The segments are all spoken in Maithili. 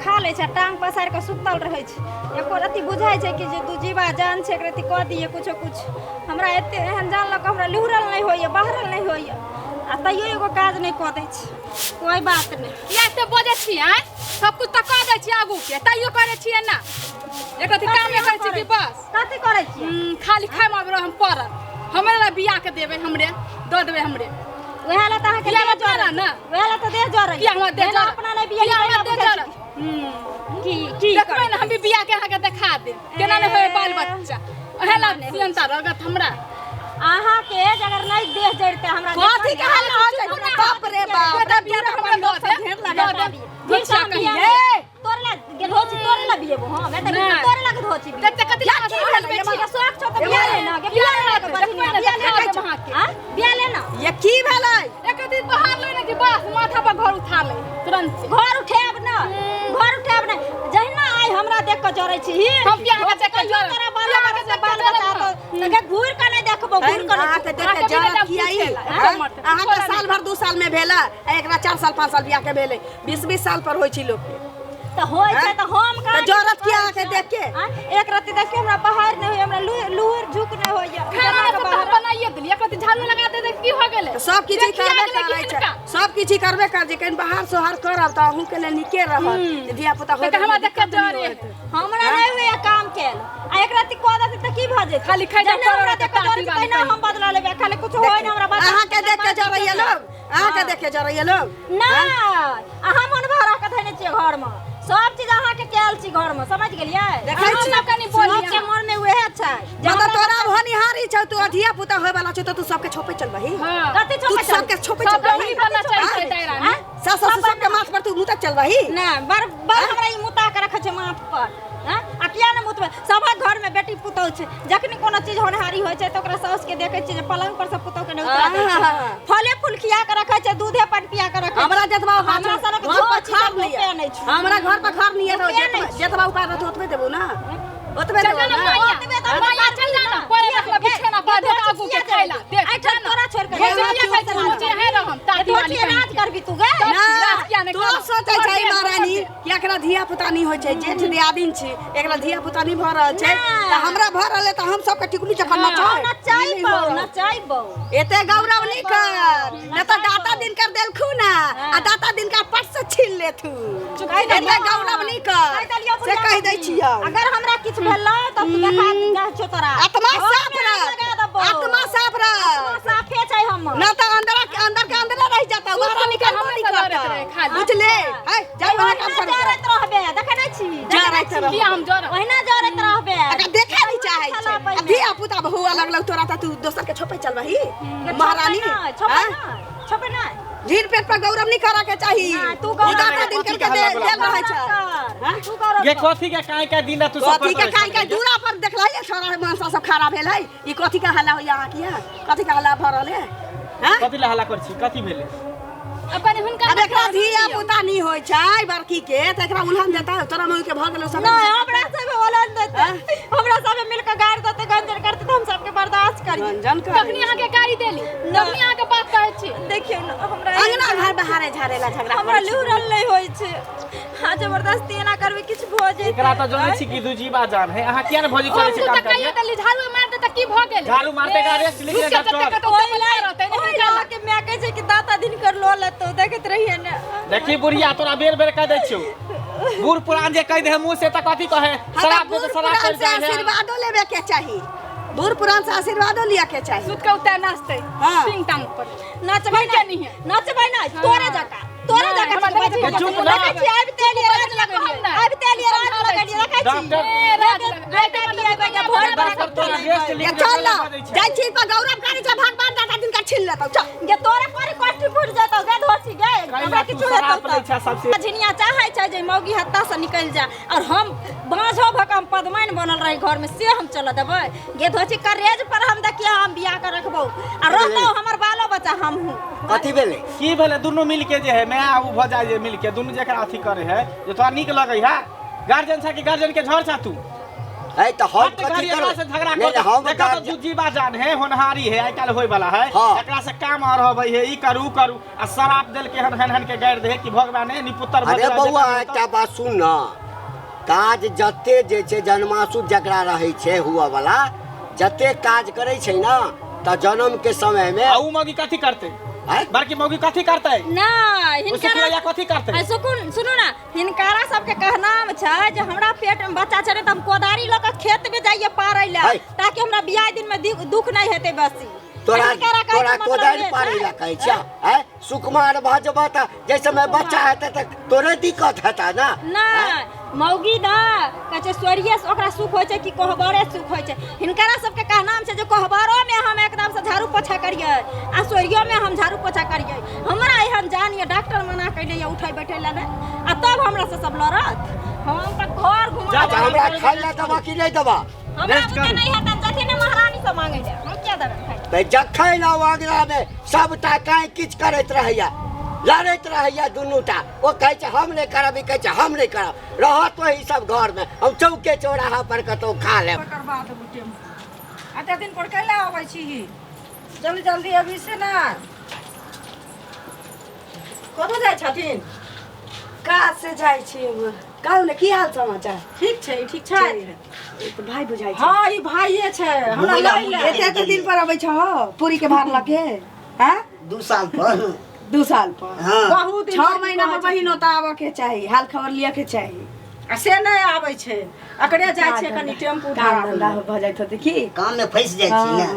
खा लै छै आ टांग पसारि कऽ सुतल रहै छै। एको रत्ती बुझाइ छै कि जे दू जीवा जान छै, एक रत्ती कऽ दियै कुछो कुछ। हमरा एते एहन जान लऽ कऽ हमरा लुहुरल नहि होइए, बाहरल नहि होइए, आ तैयो एगो काज नहि कऽ दै छै। कोइ बात नहि। किया एते बजै छी आँय? सब कुछ तऽ कऽ दै छी आगू के, तैयो करै छियै ना। एक रत्ती काम नहि करै छी कि बस? कथी करै छियै? खाली खाय मे आबि हम पड़ल। हमरे लए बिया के देबै, हमरे दऽ देबै हमरे। वएह लए तऽ अहाँके बिया देह मे पड़ल जरै ने। वएह लए तऽ देह जरै। किया हमरा देह जेना जरै? अपना नहि बिया किया हमरा देह जरै? की की देखबै ने, हम भी बिया के अहाँके देखा देब केना नहि होय बाल बच्चा। अहे ला सियनता रगत हमरा। अहाँके अगर नहि देह जड़ते हमरा कथी के हल्ला हो छै? बाप रे बाप, तब बिया तऽ हमरा दऽ सब ढेर लगा दऽ देब। धोचिया कहिए। तोरे ला गे धोची, तोरे ला बियेबो हम। एते नहि। तोरे ला के धोची बियेबो। कते कते या की भेलै? की के शौक छौ तऽ बिया ले ना गे, बिया ले ना गे बहिनिया, बिया ले देखै ना। छी अहाँके। आँ? बिया ले ना। ये की भेलै? एक दिन बाहर ले ने कि बस माथा पर घर उठा ले तुरंत। घर उठायब ना, घर उठायब ना। जहिना आइ हमरा देख कऽ जरै छी हम बियाह के देख कऽ जरब। तोरा बाल बियाह के बच्चा देख कऽ बाल जरब बच्चा हम। तऽ गे घूर कऽ नहि देखबो, घूर कऽ नहि। अहाँके देख के अहाँके जरत बिना किया ई? पूछेला, आँय? एकदम मरतै। अहाँके छोड़ा साल भर 2 साल में भेलै आ एकरा 4 साल 5 साल बियाह के भेलै। 20-20 साल पर होइ छै लोक के। तऽ होइ छै आँय? तऽ हम तऽ जरत किया अहाँके देख के? आँय? एक रत्ती देखियौ हमरा बाहर नहि होइए, हमरा लुहुर झुक नहि होइए। खाना जमा सब के तऽ हम बाहर बनाइए देलियै, एक रत्ती झाड़ू लगा दे की हो गेलै? तऽ सब किछु देखिया करबे गेलै कि करै छै। हिनका? सब किछु करबे कर जे कनि बाहर सोहर करब तऽ अहूँके लेल नीके रहत। धिया पुता तऽ हमरा देख के जरे। हमरा नहि होइए काम केल आ एक रत्ती कऽ देतै तऽ की भऽ जेतै? खाली खाइ जहिना जाउ, हमरा देख कऽ ताती जरै छै, वाली तहिना कही। हम बदला लेबै। खाली कुछ होइ ने हमरा बदला। अहाँके देख के जरैया लोग, अहाँके देख के जरैया लोग। नहि, अहाँ मन भरा के धैने छियै घरमे, सब चीज अहाँके कैल छी घरमे, समझ गेलियै? देखै अहाँ छी। सब कनि बोलियै। सबके मनमे उएह छै जे मतलब हमरा तोरा भनिहारी छौ, तू धिया पुता होय वाला छौ तऽ तू सबके छोपै चलबही। हाँ। कथी तू छोपै सबके छोपै सब चलबही। बहिनी बनना चाही छै दाइ रानी। आँय? सास ससुर सबके माथ पर तू मुतक चलबही? नहि, बड़ बड़ हमरा ई मुता के रखै छै माथ पर। आँय? आ किया ने मुतबै? सभक घरमे बेटी पुतहु छै, जखनी कोनो चीज होनहारी होइ छै तऽ ओकरा साउस के देखै छियै जे पलंग पर से पुतहु के नहि उतरा दै छै। आहा। फले फूल खिया के रखै छै, दूधे पानि पिया के रखै छै। हमरा जतबा औकात हमरा छौ, सनक घर पर धोची खार सब नहीं रुपया नहि छौ। हमरा घर पर खार नहीं है, रुपया जेतबा नहि छौ। जेतबा औकात रहतौ ओतबे देबौ ना, ओतबे चल देबौ जाना ना। मैया, ओतबे तऽ मैया चल जाना, परे रखला बिछौना पर देख आगू के खाइला, देख, एहिठाम जाना। तोरा छोड़ि कऽ धोती जाना, किया खाइ छी? धोती है रहम, ताती वाली धोती राज पहिन के। करबी तू गे? ना, राज किया नहि तो करब? सोचै छै कर दे, महारानी कर दे। कि एकरा धिया पुता नहि होइ छै, जेठ दियादिन छी, एकरा धिया पुता नहि भऽ रहल छै ना। तऽ हमरा भऽ रहल है तऽ हम सबके टिकुली जखन नचाय। नचाइबौ, नचाइबौ। एते गौरव नहि कर, नहि तऽ दाता दिनकर देलखुन आ दाता दिनकर पट से छीन लेथुन। कहि एते देलियौ। गौरव नहि कर, कहि देलियौ से बुढ़िया कहि दै बहिन। छियौ। अगर हमरा किछु भेलै तऽ तू देखा दै छौ तोरा। आत्मा घर साफ मे रह, लगा देबौ। आत्मा साफ रह। आत्मा साफे छै हमर। ना तऽ अंदर अंदर के अंदर रह जाता, बाहर निकलबो हमरे नहीं से करता। लड़ैत रहे खाली। बुझले? है जाउ अहाँ काम ओहिना करू। जरैत रहबे, देखै नहि छी? जरैत रहबे। किया हम जरब? ओहिना जरैत रहबे। अगर देखे नहीं चाहे छै। छला आ पहिने। धिया पुता हुआ लगलौ तोरा तऽ तू दोसर के छोपै चलबही महारानी। छोपै नहि, छोपै हाँ? नहि, छोपै नहि। झीर पेट पर गौरव नहीं करा के चाही। ना, तू गौरव उ दाता कर। दिनकर के देल रहै छै। कर, तू गौरव ये कर। कथी के काहे के दिन तू सब कथी के करत काहे के रहै छी? दूरा पर देखलै छोरा मनसा सब खड़ा भेल है। ई कथी के हल्ला होइया अहाँ के यहाँ? कथी के हल्ला भऽ रहल है? हाँ? कथी ला हल्ला कर छी? कथी भेलै? अब कनि हुनका अब एकरा धिया पुता नहीं होइ छै बड़की के तऽ एकरा उलहन देता, तोरा मम्मी के भऽ गेलौ सब। नहि, हमरा सब उलहन देतै, हमरा सब मिल के गारि देतै, गंजन करतै तऽ हम सबके बर्दाश्त करियै। गंजन कर। तखनी अहाँके गारि देली, तखनी अहाँके बात कहै छी। देखियौ ने हमरा अंगना घर बहारे झाड़े ला झगड़ा हमरा लुहुरल नहि होइ छै। हाँ, जबरदस्ती एना करबै किछु भऽ जेतै। एकरा तऽ जनै छी कि दू जीवा जान है। अहाँ किया ने भौजी हम करै छी तू काम तऽ कहियो करिए? देली झाड़ू मार दे तऽ की भऽ गेलै? झाड़ू मारते एकरा रेस्ट लिख रुकि दे के जते डॉक्टर। कतौ ओहि तऽ ला रहतै, नहि ओहि हिनका ला के माय कहै छै कि दाता दिनकर लऽ लेतौ, देखैत रहियै ने। देखी बुढ़िया, तोरा बेर बेर कह दै छियौ, बूढ़ पुरान जे कह दे है मुंह से तऽ कथी कहे? हाँ, शराब दे बूढ़ तऽ शराब पुरान कर से जाइ है। आशीर्वादो लेबे के चाही, बूढ़ पुरान से आशीर्वादो लिया के चाही। सुत के उतर नाचतै हाँ। टिंग टांग पर। नचबै हिनके नहि, नहीं है। नचबै नहि, तोरे जकाँ, तोरे नहि, जकाँ हमरा छी, देखै बाजै छी, चुप छी। ना। देखै छी, आबिते एलियै राज लगेलियै, आबिते एलियै राज लगेलियै, देखै छी। डॉक्टर ए, राज लग- बेटा बियाह के भोर डॉक्टर बड़ा तोरा रेस्ट लिख ये दे चल ना, बजै छै। जाइ छी पर गौरव करै छै, भगवान दाता दिनकर छीन लेतौ, चल। गे तोरे पर कोठी फूट जेतौ गे धोसी गे, हमरा तू किछु शराब हेतौ लै छै सबसे। तऽ झिनिया चाहै छै जे मौगी हत्ता से निकलि जाए और हम बाँझो भऽ कऽ हम पदमाइन बनल रही घर में, से हम चलऽ देबै गे धोची? करेज पर हम देखिए हम बियाह के रखबौ आ रहतौ हमर बालो बच्चा हमहूँ। कथी भेलै? की भेलै? दुनू मिलके जे है माय ओ भऽ जाइ जे मिलके दुनू जेकरा अथी करे है जे तोरा नीक लगै है। गार्जियन छा कि गार्जियन के झड़ छा तू? है तऽ हम हट कथी घड़ी एकरा से करबै झगड़ा नहि कर नहि हम देखा तो गार्जियन दू जीवा जान है होनहारी है आइ काल्हि होय वाला है। हाँ। एकरा से काम और होबै है, ई करू करू आ शराब देल के हन हन हन के गारि दे कि भगवान है निपुत्र अरे बौआ, एकटा बात सुन न, काज जते जे छै जन्मासु जकरा रहै छै हुआ वाला जते काज करै छै ना तऽ जन्म के समय में आ उ मौगी कथी करतै? आँय? बड़की मौगी कथी करतै? नहि, ओ हिनकरा सुखलैया कथी करतै? आ सुकुन सुनू ना, हिनकारा सबके कहनाम छै जे हमरा पेट में बच्चा छै तऽ हम कोदारी लऽ कऽ खेत में जाइए पारै लए है। ताकि हमरा बियाह दिन में दुख नहि हेतै बसी। तोरा हिनकारा कहै के तोरा मतलब कोदारि ये पारै छै। लए कहै छियै? आँय, सुकुमार भऽ जेबह तऽ जाहि समय बच्चा हेतै तऽ तोरे दिक्कत हेतै ना। नहि मौगी ना कहै छै सोरिये से ओकरा सुख होइ छै कि कोहबरे सुख होइ छै। हिनकरा सबके कहनाम छै जे कोहबरो में हम एकदम से झाड़ू पोछा करियै आ सोरियो में हम झाड़ू पोछा करियै। हमरा एहन जान ये डॉक्टर मना कैले ये उठै बैठै लए नहि आ तब हमरा से सब लड़त। हम तऽ घर घुमा जा, अच्छा, हमरा खाइ लए देबह कि नहि देबह? हमरा रेस्ट बुते करू। नहि हेतै, जथिन ने महारानी से मांगै लए, हम किया देबै खाइ लए? तऽ जखन आउ अङ्गनामे सबटा काँय किछु करैत रहैया, लड़ैत रहैया दुनूटा। ओ कहै छै हम नहि करब, ई कहै छै हम नहि करब। रहत ओही सब घरमे, हम चौके चौराहा पर कतहु खा लेब। तकर बाद एगो टेम्पू। एते दिन पर कैला अबै छी? जल्दी जल्दी अभी से ना। कतऽ जाइ छथिन? काज से जाइ छी एगो। कहू ने की हाल समाचार? ठीक छै, ठीक छै। ई तऽ भाई बुझाइ छै। हँ, ई भाइये छै हमरा घुमै लए लए ले। एते एते दिन पर अबै छहो पूरी के भार लऽ के? हाँ, 2 साल पर। 2 साल पर? हाँ। बहुत दिन 6 पर महीना पर कहै बहिन ओतऽ आबऽ के चाही, हाल खबर लिअ के चाही। आ से नहि आबै छै, एकरे जाइ छै कनि टेम्पू काम धराबै धंधा लए। भऽ जाइत होतै की? काम में फंसि जाइ छी ने।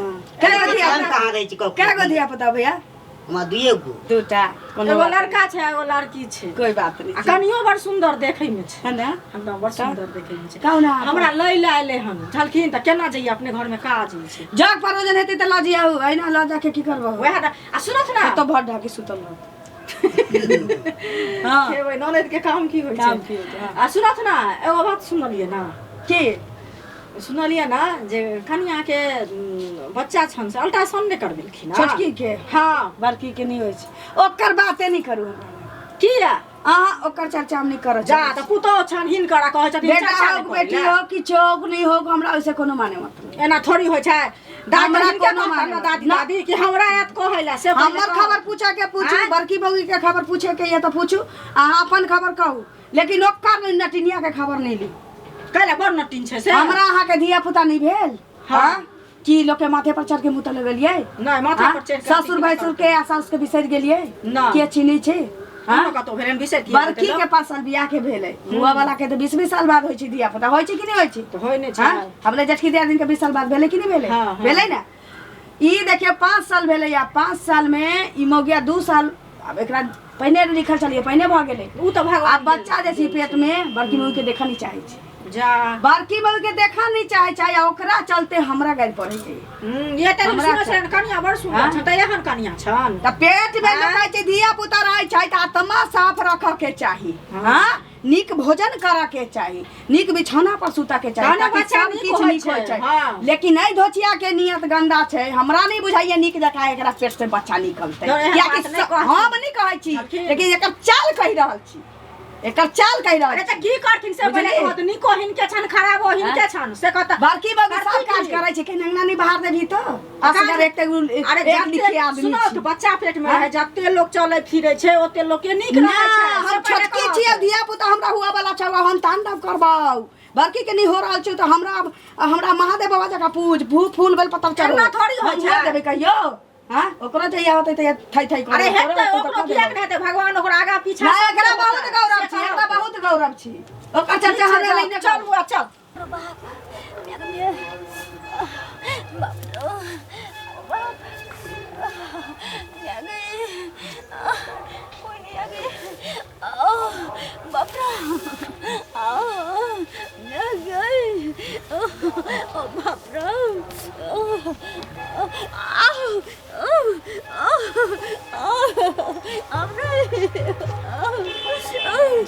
कै गो धिया काम कहाँ रहै छी कखनो? कै गो धिया पुता भैया? हमरा 2 गो। 2टा। कोनो एगो बात लड़का छै, एगो लड़की छै। कोई बात नहीं आ छै। कनियो बड़ सुंदर देखै में छै। है ना? एकदम बड़ सुंदर देखै में छै। कहू ना। हमरा लै लए एलै हन झलखिन तऽ केना जइयै, अपने घर में काज होइ छै। जग परोजन हेतै तऽ लऽ जइयौ, एहिना लऽ जाके की करबहो? वएह ने। आ सुनत ना, कतौ भर ढाकी सुतल रहत। हँ, खेबै ननैद के काम की होइ छै? काम की होइ छै, हाँ। आ सुनत ना, एगो बात सुनलियै ना। की सुनलियै ना जे कनिया के बच्चा छन से अल्ट्रासाउंड नहि करबेलखिन? छोटकी के? हँ। बड़की के नहि होइ छै। ओकर बाते नहि करू हमरा। किया? अहाँ ओकर चर्चा हम नहि करऽ जा चाहै तऽ पुतोह छन हिनकर आ कहै छथिन बेटा चर्चा हो नहि करै बेटी लए। हो किछो हो नहि हो, हमरा ओहिसे कोनो माने मतलब नहि। एना थोड़ी होइ छै। दादी हमरा हिनके कोनो कहतन माने ने दादी ना। दादी कि हमरा आयत कहै लए से पहिले हमर कहू। खबर पूछऽ के पूछू, आँय? बड़की बौगी के खबर पूछे के ये तऽ पूछू, अहाँ अपन खबर कहू, लेकिन ओकर नटिनिया के खबर नहि ली। कैला बड़ नटिन छै से? हमरा अहाँ के धिया पुता नहि भेल? हाँ। हाँ? की लोक के माथे पर चढ़ के मुँह लगेलियै? नहि, माथे हाँ? पर चढ़ि के ससुर भैंसुर के आ सास के बिसरि गेलियै? ना। के चिन्है छै? हाँ? कतौ भेलै बिसरि किया बड़की जेतै के 5 साल बियाह के भेलै, हुआ वाला के तऽ 20-20 साल बाद होइ छै धिया पुता, होइ छै कि नहि होइ छै? तऽ होइ नहि छै। हाँ? हमरे जेठकी दियादिन के 20 साल बाद भेलै कि नहि भेलै? हाँ, हाँ। भेलै ने। ई देखियौ 5 साल भेलै आ 5 साल में ई मौगिया 2 साल आब एकरा पहिने लिखल छलियै, पहिने भऽ गेलै। उ तऽ भगवान आब बच्चा जे छै पेट में बड़की मौगी के देखऽ नहि चाहै छै। जा बड़की बहू के देखऽ नहि चाहै छै आ ओकरा चलते हमरा गारि पड़ै छै। ये तऽ हमरा सुनै छलन कनिया बड़ सुंदर हाँ? छन तऽ एहन कनिया छन। तऽ पेट में हाँ? लोक कहै छै धिया पुता रहै छै तऽ आत्मा साफ रखऽ के चाही, हाँ, नीक भोजन करऽ के चाही, नीक बिछौना पर सुतऽ के चाही, तहने ताकि बच्चा सब नीक किछु होइ नीक होइ छै, छै। हाँ। लेकिन एहि धोचिया के नियत गंदा छै, हमरा नहि बुझाइया नीक जकाँ एकरा पेट से बच्चा निकलतै। नहि, एहन कियाकि बात नहि कहथिन। हम नहि कहै छी, कहथिन। लेकिन एकर चाल कहि रहल छी, एकर चाल कहि रहल अरे छी। तऽ की करथिन से पहिले बुझलियै? कहत नीको हिनके छन खराबो हिनके छन से कहत। बड़की बड़की सब करती काज की? करै छै, कहीं अंगना नहीं बाहर देबही तो असगर एक तऽ अरे एक लिखी जते आदमी सुनो छी। तऽ बच्चा पेट में रहै जते लोक चलै फिरै छै ओते लोक के नीक ना, रहै छै। हम से पहिले छोटकी कहत। छियै, धिया पुता हमरा हुआ वाला छै, हम तांडव करबौ। बड़की के नहीं हो रहल छै तऽ हमरा हमरा महादेव बाबा जकाँ पूज भू फूल बेल पत्तर चढ़ो। एना थोड़ी होइ हम छै। हुआ देबै कहियो? हाँ, ओकरो जहिया होतै तहिया थै थै करबै। अरे ओकरो हेतै होतै तऽ ओकरो कऽ किएक देबै। नहि हेतै, भगवान ओकरा आगाँ पीछा नहि, सब एकरा देतै। बहुत गौरव से छी, कहत। एकरा बहुत गौरव छी, ओकर ठीक चर्चा छै, हमरा जाउ, नहि ने चल करू। बुआ चल।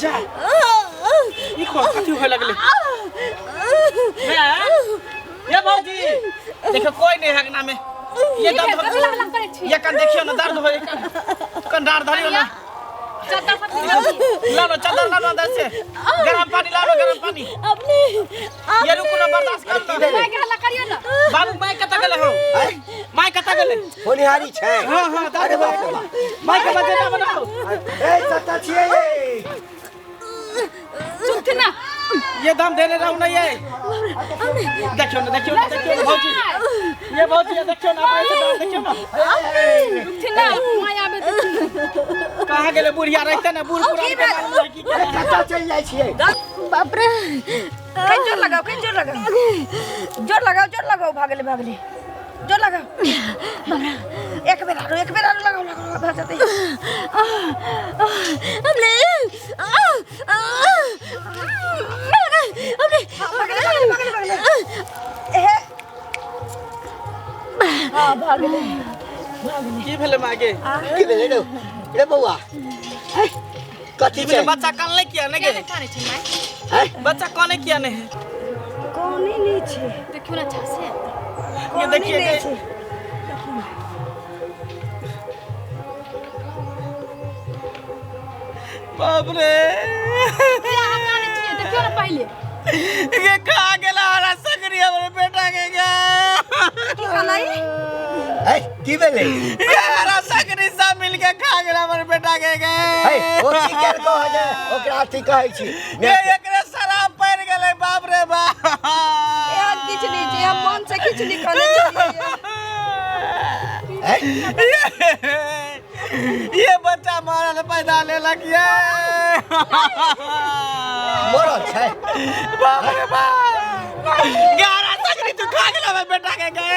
जा, ई कथी होय लगलै? ये भौजी देखो कोई नहीं है अंगना में। ये दर्द हो, ये कन देखियो ना दर्द होय, कन डार धरियो ना। चद्दर सब निकाल ला लो चद्दर, ला लो अंदर से गरम पानी ला लो, गरम पानी। पानी। अपने ये रुको ना, बर्दाश्त कर की ना। भेलै? माय के हल्ला करियो ना। बाबू, माय कतऽ गेलै हौ? माय कतऽ गेलै? होनिहारी छै। हाँ हाँ अरे बाप रे बाप। माय के बजेना बनाओ। ए, कतऽ छियै ये? चुपथिन ना। ये दाम देने रहू ना। ये देखियो ना, देखियो ना, देखियो ना भौजी, ये भौजी, ये देखियो ना, अपने से दाम देखियो ना। रुकथिन ना, माय आबे देथिन। कहाँ गेलै बुढ़िया? रहते ना बूढ़ पुरान के मालूम है की अरे, कतऽ चलि जाइ छियै? बाप रे। कनि जोर लगाओ, कनि जोर लगाओ, जोर लगाओ, जोर लगाओ। भागले, भागले, जोर लगाओ। एक बेर आरो, एक बेर आरो लगाओ, लगाओ, भऽ जेतै। हमने हमने भगले, भगले, भगले, भगले। एहे, हाँ, भागले। की भेलै मागे? की भेलै रे? रे बौआ, हैं? कथी की भेलै? छै? बच्चा कानलै किया नहि किया गे? नहि कानै छै माय? हैं? बच्चा काने किया नहि है? कोनी नहि छै। देखियो ना अच्छा से। ये कोनी देखिए नहि गे। छै। बाप रे। किया अहाँ कानै छियै? देखियो ना पहिले। ये कहाँ गेला हमारा सकरी, हमरे बेटा के गे? की कहलै? हैं? की भेलै? ये हमारा सकरी सब मिलके खा गेला हमर बेटा के गे। है, ओ की केलको है जे ओकरा अथी कहै छी? ये एकरे शराब पड़ि गेलै, बाप रे बाप। एहन किछु नहि छै, हम मन से किछु नहि कहने छलियै। हैं? ये बच्चा मारल पैदा लेलक ये। मरल छै? बाप रे बाप, ग्यारह सकरी तू खा गेला हमर बेटा के गे।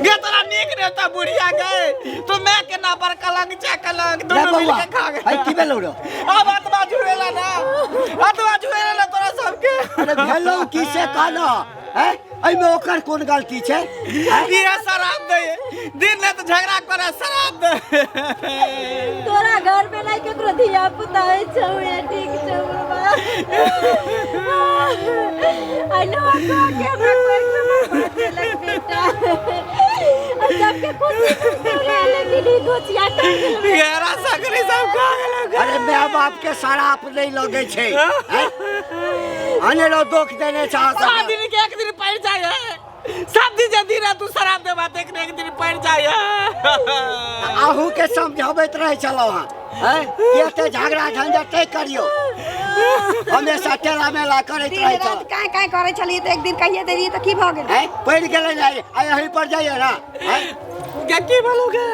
गे, तोरा नीक नहीं होता बुढ़िया गे, तू मैं के ना पर कलंक छै, कलंक। रे दोनों बौआ, मिलके खा है, गेल। की भेलौ रे? अब आत्मा जुड़ेला ना, आत्मा जुड़ेला ना तोरा सबके। अरे, भेलौ की से कहना हैं? एहिमे ओकर कोन गलती छै, हैं? ये शराब दे, दिन रात झगड़ा करे, शराब दे। तोरा घर में नहीं केकरो धिया पुता होइ छौ? ये ठीक छौ बाबा। I know कह के हमरा कोई मार देलक बेटा, आ सबके खुशी में रहे, लेकिन ई गोचिया कर गेल। ग्यारह सकरी सब खा गेल। अरे, माय बाप के शराप नहि लगै छै, हैं? अनेरो दोख देने छै अहाँ सात सबके। दिन के एक दिन पड़ जाए है, सब दिन जे दिन रात तू शराब देबा त एक दिन पड़ जाए है। अहूँ के समझाबैत रहै छलहुँ हँ, हैं? कि एते झगड़ा झंझट नहि करियौ, हमेशा टेला मेला करैत दिन रहै रात छल। काहे काहे करै छलियै तऽ एक दिन कहिए देलियै तऽ की भऽ गेलै? हैं? पड़ि गेलै ने, आइ यहीं पर जाइए ना, हैं? की बोलू गे?